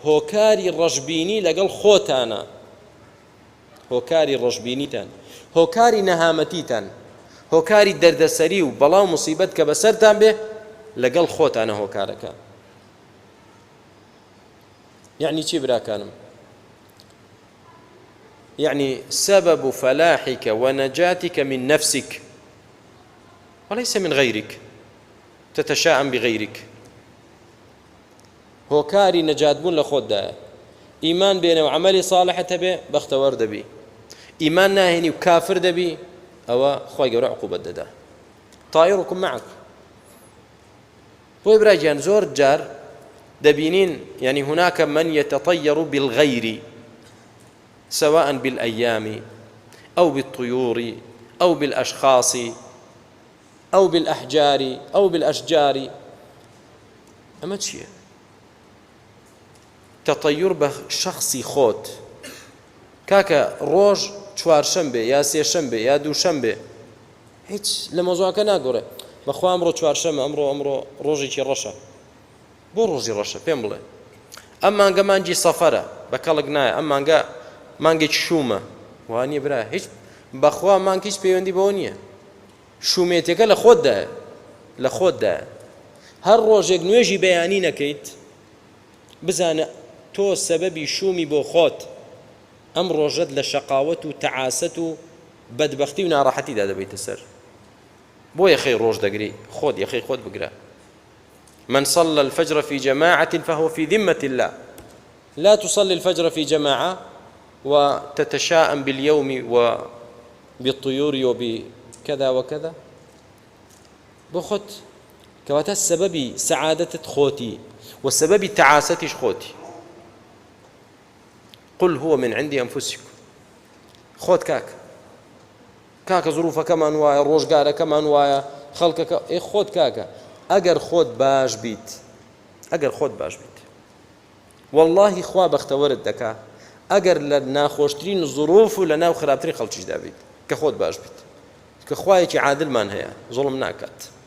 هۆکاری ڕەشبینی لەگەڵ خۆتانە هۆکاری ڕەشبینیتان هۆکاری نەهامەتیتان هۆکاری دەردەسەری و بەڵا و مصیبەت کە بەسەرتان بێ لەگەڵ خۆتانە هۆکارەکە یعنی چی براکانم یعنی سبب فلاحك ونجاتك من نفسك وليس من غيرك تتشاءم بغيرك هۆکاری نەجات بوون لە خۆتدایە ئیمان بێنە و عەمەلی صالحت هەبێ بەختەوەر دەبی ئیمان ناهێنی و کافر دەبی ئەوە خی گەورە عقوبەت دەدا طائركم معك بۆی براگیان زۆر جار دەبینین یعنی هناك من يتطير بالغير سواء بالأيام أو بالطيور أو بالأشخاص أو بالأحجار أو بالأشجار ئەمە چییە؟ تەتەیور بە شەخسی خۆت کاکە ڕۆژ چوارشەم بێ یا سێشەم بێ یا دووشەم بێ هیچ لە مۆزوعەکە ناگۆڕێ بەخوا ئەمڕۆ چوارشەمە ئەمڕۆ ئەمڕۆ ڕۆژێکی ڕەشە بۆ ڕۆژی ڕەشە پێم بڵێ ئەم مانگە مانگی سەفەرە بە کەڵک نایە ئەم مانگە مانگێکی شومە وانیە برا هیچ بەخوا مانگ هیچ پەیوەندی بەوە نییە شومێتیەکە لە خۆتدایە لە خۆتدایە هەر ڕۆژێک نوێژی بەیانی نەکەیت بزانە تۆ سەبەبی شومی بۆ خۆت ئەم ڕۆژەت لە شەقاوەت و تەعاسەت و بەدبەختی و ناڕەحەتیدا دەبیتە سەر بۆ یەخەی ڕۆژ دەگری خۆت یەخەی خۆت بگرە من صلى الفجر في جماعة فهو في ذمة الله لا تصلي الفجر في جماعة وتتشاءم باليوم و بالطيور وبكذا وكذا بۆ خۆت کەواتە سەبەبی سەعادەتت خۆتی و سەبەبی تەعاسەتیش خۆتی قل هو من عندي أنفسكم خۆت کاک کاکە زروفەکەمان وایە ڕۆژگارەکەمان وایە خەڵکەکە ئێ خۆت کاکە ئەگەر خۆت باش بیت ئەگەر خۆت باش بیت وەڵاهی خوا بەختەوەرت دەکا ئەگەر لە ناخۆشترین زروف و لە ناو خراپترین خەڵکیشدا بیت کە خۆت باش بیت کە خوایەکی عادلمان هەیە زوڵم ناکات.